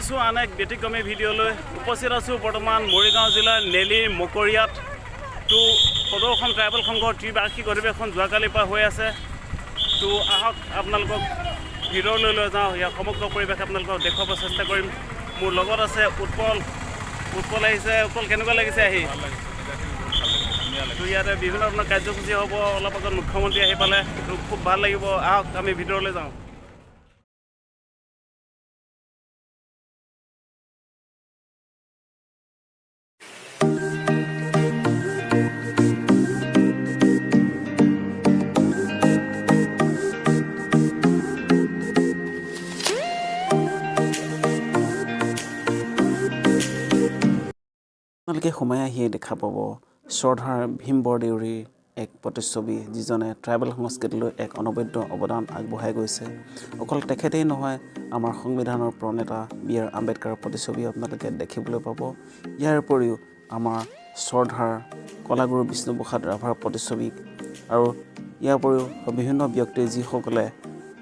জনাইছোঁ আন এক ব্যতিক্ৰমী ভিডিঅ'লৈ। উপস্থিত আছোঁ বৰ্তমান মৰিগাঁও জিলাৰ নেলিৰ মকৰীয়াত। তো সদৌ অসম ট্ৰাইবেল সংঘৰ ত্ৰিবাৰ্ষিক অধিৱেশন যোৱাকালিৰ পৰা হৈ আছে। তো আহক, আপোনালোকক ভিতৰলৈ লৈ যাওঁ। ইয়াৰ সমগ্ৰ পৰিৱেশ আপোনালোকক দেখুৱাব চেষ্টা কৰিম। মোৰ লগত আছে উৎপল। উৎপল আহিছে। উৎপল, কেনেকুৱা লাগিছে আহি? তো ইয়াতে বিভিন্ন ধৰণৰ কাৰ্যসূচী হ'ব। অলপ আগত মুখ্যমন্ত্ৰী আহি পালে। তো খুব ভাল লাগিব। আহক, আমি ভিতৰলৈ যাওঁ। আপোনালোকে সোমাই আহিয়ে দেখা পাব শ্ৰদ্ধাৰ ভীমবৰ দেউৰীৰ এক প্ৰতিচ্ছবি, যিজনে ট্ৰাইবেল সংস্কৃতিলৈ এক অনবদ্য অৱদান আগবঢ়াই গৈছে। অকল তেখেতেই নহয়, আমাৰ সংবিধানৰ প্ৰণেতা বি আৰ আম্বেদকাৰৰ প্ৰতিচ্ছবি আপোনালোকে দেখিবলৈ পাব। ইয়াৰ উপৰিও আমাৰ শ্ৰদ্ধাৰ কলাগুৰু বিষ্ণুপ্ৰসাদ ৰাভাৰ প্ৰতিচ্ছবি আৰু ইয়াৰ উপৰিও বিভিন্ন ব্যক্তিৰ, যিসকলে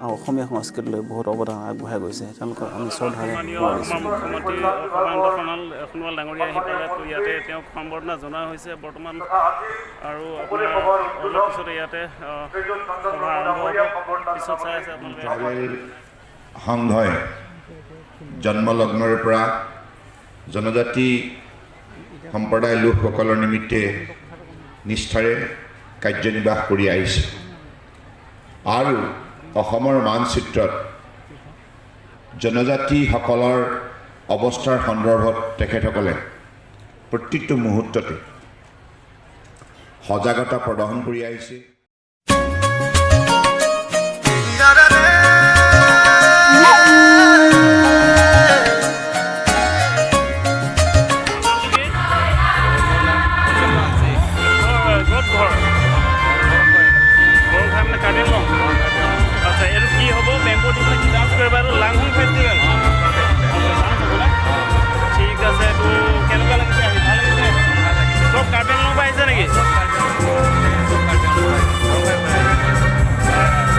অসমীয়া সংস্কৃতিলৈ বহুত অৱদান আগবঢ়াই গৈছে, তেওঁলোকক আমি শ্ৰদ্ধাৰে সন্মানীয় সোঁৱৰিছোঁ। আমাৰ মুখ্যমন্ত্ৰী সৰ্বানন্দ সোণোৱাল সোণোৱাল ডাঙৰীয়া আহি পালে। তো ইয়াতে তেওঁক সম্বৰ্ধনা জনোৱা হৈছে বৰ্তমান আৰু আপোনাৰ অলপ পিছতে ইয়াতে সভা আৰম্ভ হ'ব। পিছত চাই আছে আপোনালোকে। ট্ৰাইবেল সংঘই জন্মলগ্নৰ পৰা জনজাতি সম্প্ৰদায়ৰ লোকসকলৰ নিমিত্তে নিষ্ঠাৰে কাৰ্যনিৰ্বাহ কৰি আহিছে আৰু অসমৰ মানচিত্ৰত জনজাতিসকলৰ অৱস্থাৰ সন্দৰ্ভত তেখেতসকলে প্ৰতিটো মুহূৰ্ততে সজাগতা প্ৰদৰ্শন কৰি আহিছে। নামটো কি? ক'ত ঘৰ? বৰঘাই মানে কাৰ্বি আংলং। আচ্ছা, এইটো কি হ'ব? বেম্বু দি পেলাই কি ডান্স কৰিবা? এইটো লাংহুং ফেষ্টিভেল ডান্স হ'ব না? ঠিক আছে। এইটো কেনেকুৱা লাগিছে আহি? ভাল লাগিছে? চব কাৰ্বি আংলঙৰ পৰা আহিছে নেকি?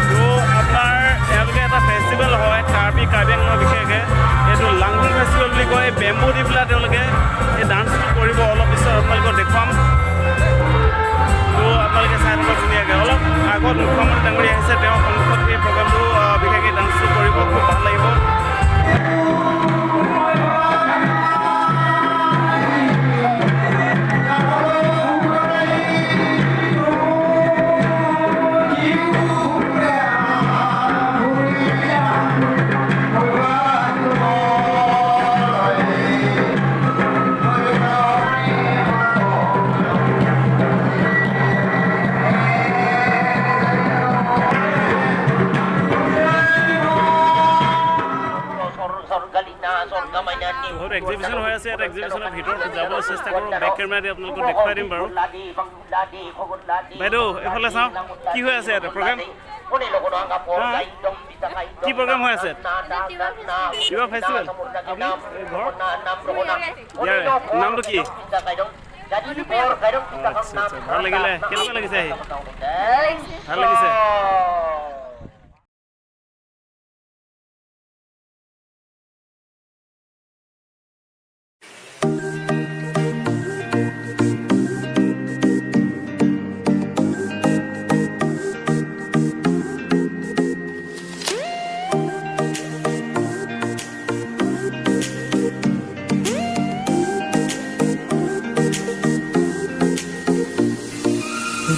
তো আপোনাৰ এওঁলোকে এটা ফেষ্টিভেল হয় কাৰ্বি কাৰ্বি আংলঙৰ বিশেষকৈ, এইটো লাংহুং ফেষ্টিভেল বুলি কয়। বেম্বু দি পেলাই তেওঁলোকে এই ডান্সটো কৰিব। অলপ পিছত আপোনালোকক দেখুৱাম। তো আপোনালোকে চাই থাকক ধুনীয়াকৈ। অলপ আগত মুখ্যমন্ত্ৰী ডাঙৰীয়া আহিছে। তেওঁৰ সন্মুখত এই প্ৰগ্ৰামটো, বিশেষকৈ ডান্সটো কৰিব। খুব ভাল লাগিব। বহুত এক্সিবিশ্যন হৈ আছে ইয়াত। এক্সিবিশ্যনৰ ভিতৰত যাবলৈ চেষ্টা কৰোঁ। বেক কেমেৰা দি আপোনালোকক দেখুৱাই দিম বাৰু। বাইদেউ, এইফালে চাওঁ, কি হৈ আছে ইয়াতে প্ৰগ্ৰাম? কি প্ৰগ্ৰাম হৈ আছে? কিবা ফেষ্টিভেল। আপুনি এই ঘৰ ইয়াৰে? নামটো কি? আচ্ছা, ভাল লাগিলে। কেনেকুৱা লাগিছে আহি? ভাল লাগিছে।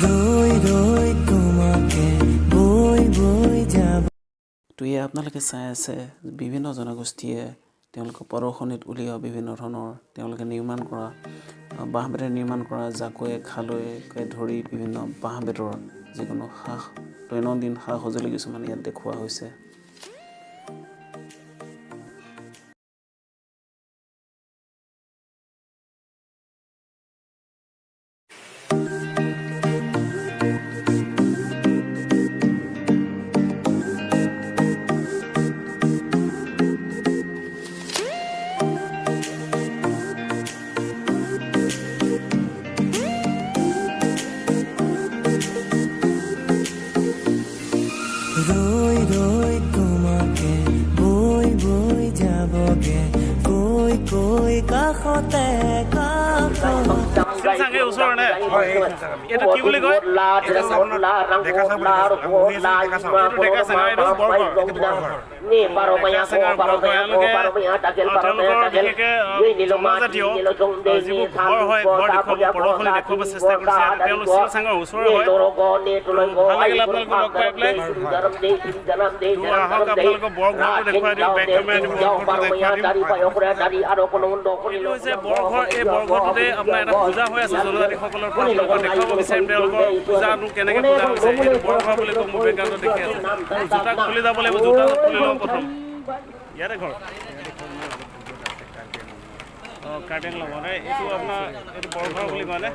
ৰৈ ৰৈ তোমাকে বৈ বৈ যাব। তো এয়া আপোনালোকে চাই আছে বিভিন্ন জনগোষ্ঠীয়ে তেওঁলোকৰ প্ৰদৰ্শনীত উলিওৱা বিভিন্ন ধৰণৰ তেওঁলোকে নিৰ্মাণ কৰা, বাঁহ বেতেৰে নিৰ্মাণ কৰা জাকৈ, খালৈকে ধৰি বিভিন্ন বাঁহ বেতৰ যিকোনো দৈনন্দিন সা সঁজুলি কিছুমান ইয়াত দেখুওৱা হৈছে। ৰৈ ৰৈ গৈ কাষতে কাষতে। শিলচাং এই ওচৰৰ নে? এইটো কি বুলি কয়? এইটো ডেকা চাং আৰু এইটো বৰঘৰ। ডেকা চাং আৰু বৰঘৰ। এওঁলোকে তেওঁলোকৰ বিশেষকে জনজাতীয় যিবোৰ ঘৰ হয়, ঘৰ দেখুৱাব, প্ৰদৰ্শনী দেখুৱাব চেষ্টা কৰিছে। ইয়াতে তেওঁলোক শিলচাঙৰ ওচৰৰ হয়। ভাল লাগিল আপোনালোকক লগ পাই পেলাই। তো আহক, আপোনালোকক বৰঘৰটো দেখুৱাই দিওঁ। বেক কেমেৰা দি বৰঘৰটো দেখুৱাই দিম। এইটো হৈছে বৰঘৰ। এই বৰঘৰটোতে আপোনাৰ এটা পূজা হৈ আছে জনজাতিসকলৰ পৰা। আপোনালোকক দেখুৱাব বিচাৰিম তেওঁলোকৰ পূজানো কেনেকৈ পূজা হৈছে। এইটো বৰঘৰ বুলি কওঁ। মোৰ বেকগ্ৰাউণ্ডত দেখি আছে। মোৰ জোতা খুলি যাব লাগিব। জোতা খুলি লওঁ প্ৰথম। ইয়াতে ঘৰ। অঁ, কাৰ্বি আংলঙত। এইটো আপোনাৰ এইটো বৰঘৰ বুলি কয়নে?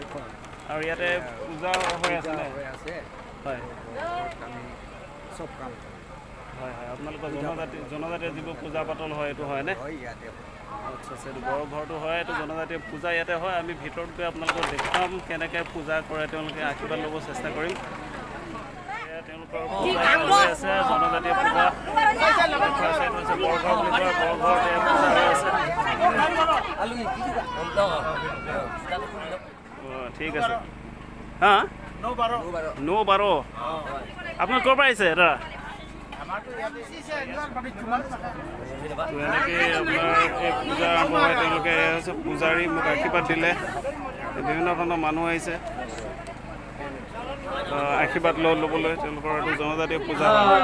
আৰু ইয়াতে পূজা হৈ আছে নে? হয়। চব কাম হয়, আপোনালোকৰ জনজাতিৰ যিবোৰ পূজা পাতল হয়, এইটো হয়নে? হয়, ইয়াতে হয়। আচ্ছা, এইটো বৰ ঘৰটো হয়। এইটো জনজাতীয় পূজা ইয়াতে হয়। আমি ভিতৰত গৈ আপোনালোকক দেখুৱাম কেনেকৈ পূজা কৰে তেওঁলোকে। আশীৰ্বাদ ল'ব চেষ্টা কৰিম। এয়া তেওঁলোকৰ পূজা হৈ আছে, জনজাতীয় পূজা দেখুৱাইছে। এইটো হৈছে বৰঘৰ বুলি কয়। বৰঘৰত এয়া পূজা হৈ আছে। অঁ, ঠিক আছে। হা, 9-12। আপোনালোক ক'ৰ পৰা আহিছে দাদা? তো এনেকৈ আপোনাৰ এই পূজা আৰম্ভ হয়। তেওঁলোকে, এয়া হৈছে পূজাৰী, মোক আশীৰ্বাদ দিলে। বিভিন্ন ধৰণৰ মানুহ আহিছে আশীৰ্বাদ ল'বলৈ। তেওঁলোকৰ এইটো জনজাতীয় পূজা হয়।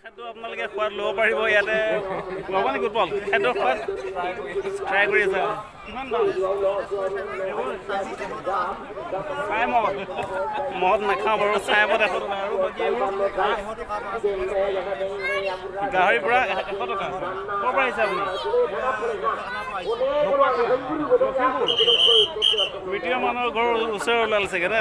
খাদ্য আপোনালোকে সোৱাদ ল'ব পাৰিব ইয়াতে। ল'ব নেকি উৎপল খাদ্যৰ সোৱাদ? ট্ৰাই কৰি আছে। কিমান দাম? চাই মদ, মদ নাখাওঁ বাৰু। চাই মদ 100 টকা। আৰু বাকী এইবোৰ গাহৰি পুৰা 100 টকা। ক'ৰ পৰা আহিছে আপুনি? লখিমপুৰ। মিতিৰৰ মানুহৰ ঘৰৰ ওচৰে ওলাল চাগে নে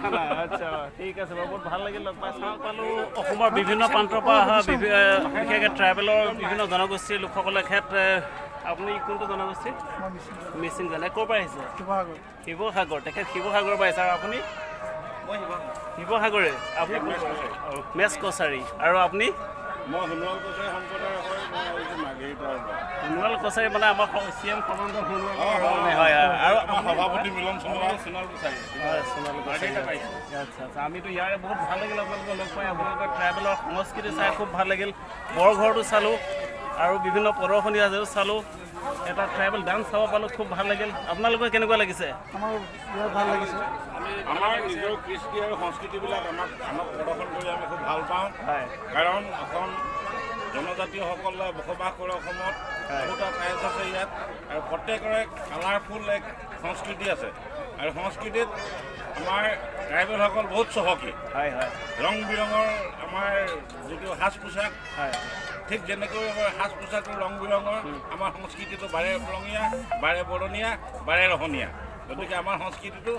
খানা। আচ্ছা, ঠিক আছে বাৰু। বহুত ভাল লাগিল লগ পাই। চাওঁ পালোঁ অসমৰ বিভিন্ন প্ৰান্তৰ পৰা অহা বিশেষকৈ ট্ৰাইবেলৰ বিভিন্ন জনগোষ্ঠীৰ লোকসকলে খেত। আপুনি কোনটো জনগোষ্ঠী? মিচিং জানে। ক'ৰ পৰা আহিছে? শিৱসাগৰ। তেখেত শিৱসাগৰৰ পৰা আহিছে। আৰু আপুনি? শিৱসাগৰে। আপুনি মেচ কছাৰী। আৰু আপুনি? মই সোণোৱাল কছাৰী সম্প্ৰদায়ৰ হয়। মই আহিছোঁ মাৰ্ঘেৰিটাৰ পৰা। সোণোৱাল কছাৰী মানে আমাৰ চি এম সৰ্বানন্দ সোণোৱাল হয় হয়। আৰু আমাৰ সভাপতি মিলন সোণোৱাল, সোণোৱাল কছাৰী। হয়, সোণোৱাল কছাৰী। আচ্ছা, আমিতো ইয়াৰে। বহুত ভাল লাগিল আপোনালোকক লগ পাই। আপোনালোকৰ ট্ৰাইবেলৰ সংস্কৃতি চাই খুব ভাল লাগিল। বৰঘৰটো চালোঁ আৰু বিভিন্ন প্ৰদৰ্শনী আছে চালোঁ। এটা ট্ৰাইবেল ডান্স চাব পালোঁ, খুব ভাল লাগিল। আপোনালোকৰ কেনেকুৱা লাগিছে? আমাৰ বিৰাট ভাল লাগিছে। আমাৰ নিজৰ কৃষ্টি আৰু সংস্কৃতিবিলাক আমাক প্ৰদৰ্শন কৰি আমি খুব ভাল পাওঁ। কাৰণ অসম জনজাতীয়সকলে বসবাস কৰে অসমত। বহুটা ট্ৰাইবছ আছে ইয়াত আৰু প্ৰত্যেকৰে কালাৰফুল এক সংস্কৃতি আছে আৰু সংস্কৃতিত আমাৰ ট্ৰাইবেলসকল বহুত চহকী। হয় হয় ৰং বিৰঙৰ আমাৰ যিটো সাজ পোছাক, ঠিক যেনেকৈ আমাৰ সাজ পোছাকটো ৰং বিৰঙৰ, আমাৰ সংস্কৃতিটো বাৰে ৰঙীয়া, বাৰে বৰণীয়া, বাৰে ৰহণীয়া। গতিকে আমাৰ সংস্কৃতিটো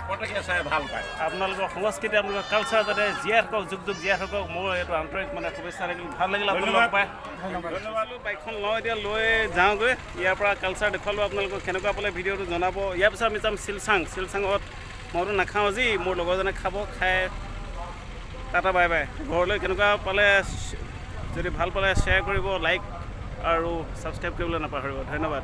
প্ৰত্যেকে চাই ভাল পায়। আপোনালোকৰ সংস্কৃতি, আপোনালোকৰ কালচাৰ যাতে জীয়াই থাকক, যুগ যুগ জীয়াই থাকক, মোৰ এইটো আন্তৰিক মানে শুভেচ্ছা থাকিল। ভাল লাগিল আপোনালোক লগ পাই। ধন্যবাদ। বাইকখন লওঁ এতিয়া, লৈ যাওঁগৈ ইয়াৰ পৰা। কালচাৰ দেখুৱালোঁ আপোনালোকক। কেনেকুৱা পালে ভিডিঅ'টো জনাব। ইয়াৰ পিছত আমি যাম শিলচাং। শিলচাঙত মইতো নাখাওঁ আজি, মোৰ লগৰজনে খাব। খাই টাটা বাই বাই ঘৰলৈ। কেনেকুৱা পালে, যদি ভাল পালে শ্বেয়াৰ কৰিব, লাইক আৰু ছাবস্ক্ৰাইব কৰিবলৈ নাপাহৰিব। ধন্যবাদ।